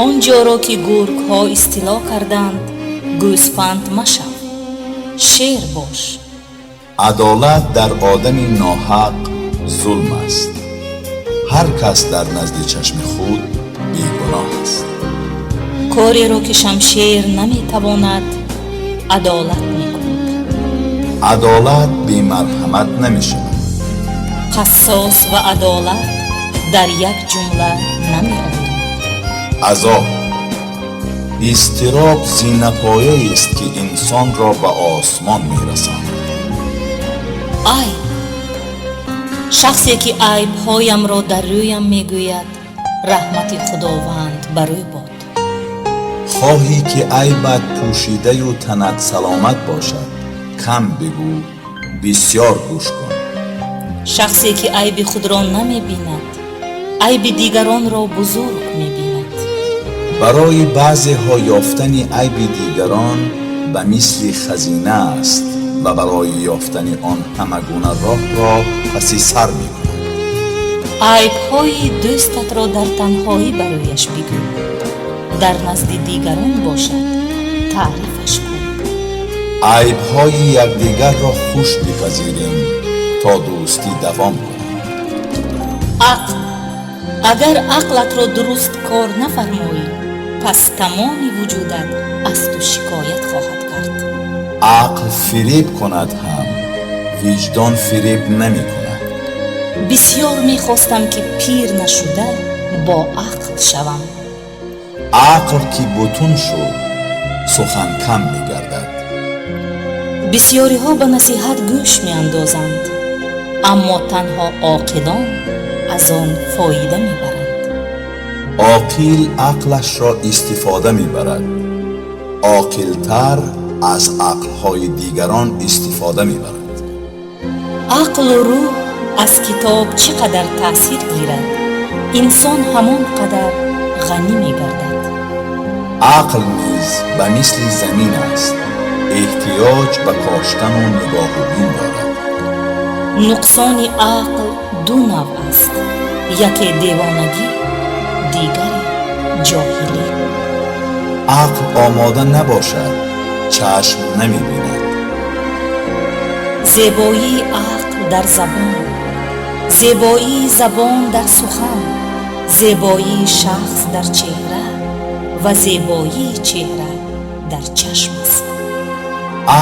Он ҷоро, ки гургҳо истило карданд, гӯсфанд машав, шер бош. Адолат дар одами ноҳақ зулм аст. Ҳар кас дар назди чашми худ бегуноҳ аст. Кореро, ки шамшер наметавонад, адолат мекунад. Адолат бемарҳамат намешавад. Қассос ва адолат дар як ҷумла намеоянд. Азоб, изтироб зинапояест, ки инсонро ба осмон мерасонад. Айб. Шахсе, ки айбҳоямро дар рӯям мегӯяд, раҳмати Худованд бар ӯ бод. Хоҳӣ, ки айбат пӯшидаю танат саломат бошад, кам бигӯ, бисьёр гӯш кун. Шахсе, ки айби худро намебинад, айби дигаронро бузург мебинад. Барои баъзеҳо ёфтани айби дигарон ба мисли хазина аст ва барои ёфтани он ҳама гуна роҳро паси сар мекунанд. Айбҳои дӯстатро дар танҳоӣ барояш бигӯ, дар назди дигарон бошад, таърифаш кун. Айбҳои якдигарро хуш бипазирем, то дӯстӣ давом кунад. Ақл. Агар ақлатро дуруст кор нафармоӣ, пас тамоми вуҷудат аз ту шикоят хоҳад кард. Ақл фиреб кунад ҳам, виҷдон фиреб намекунад. Бисьёр мехостам, ки пир нашуда бо ақл шавам. Ақл ки бутун шуд, сухан кам мегардад. Бисьёриҳо ба насиҳат гӯш меандозанд, аммо танҳо оқилон аз он фоида мебаранд. Оқил ақлашро истифода мебарад, оқилтар аз ақлҳои дигарон истифода мебарад. Ақлу рӯҳ аз китоб чӣ қадар таъсир гирад, инсон ҳамон қадар ғанӣ мегардад. Ақл низ ба мисли замин аст, эҳтиёҷ ба коштану нигоҳубин дорад. Нуқсони ақл ду навъ аст: яке девонагӣ, дигаре ҷоҳилӣ. Ақл омода набошад, чашм намебинад. Зебоии ақл дар забон, зебоии забон дар сухан, зебоии шахс дар чеҳра ва зебоии чеҳра дар чашм аст.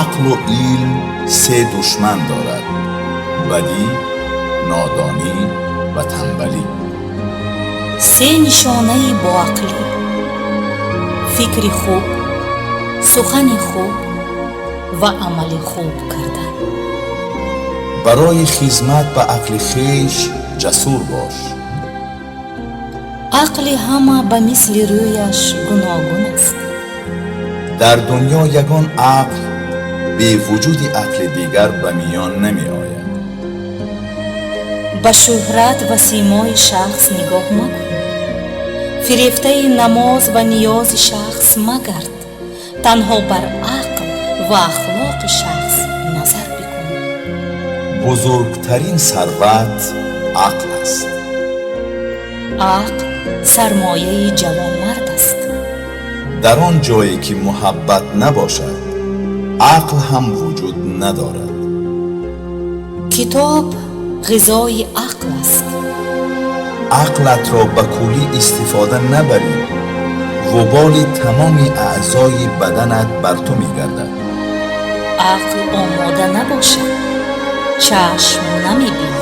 Ақлу илм се душман дорад: бадӣ, нодонӣ ва танбалӣ. Се нишонаи боақлӣ: фикри хуб, сухани хуб ва амали хуб кардан. Барои хизмат ба ақли хеш ҷасур бош. Ақли ҳама ба мисли рӯяш гуногун аст. Дар дунё ягон ақл бевуҷуди ақли дигар ба миён намеояд. Ба шӯҳрат ва симои шахс нигоҳ макун, фирефтаи намоз ва ниёзи шахс магард, танҳо бар ақл ва ахлоқи шахс назар бикун. Бузургтарин сарват ақл аст. Ақл сармояи ҷавонмард аст. Дар он ҷое, ки муҳаббат набошад, ақл ҳам вуҷуд надорад. Китоб ғизои ақл аст. Ақлатро ба куллӣ истифода набарӣ, вуболи тамоми аъзои баданат бар ту мегардад. Ақл омода набошад, чашм намебинад.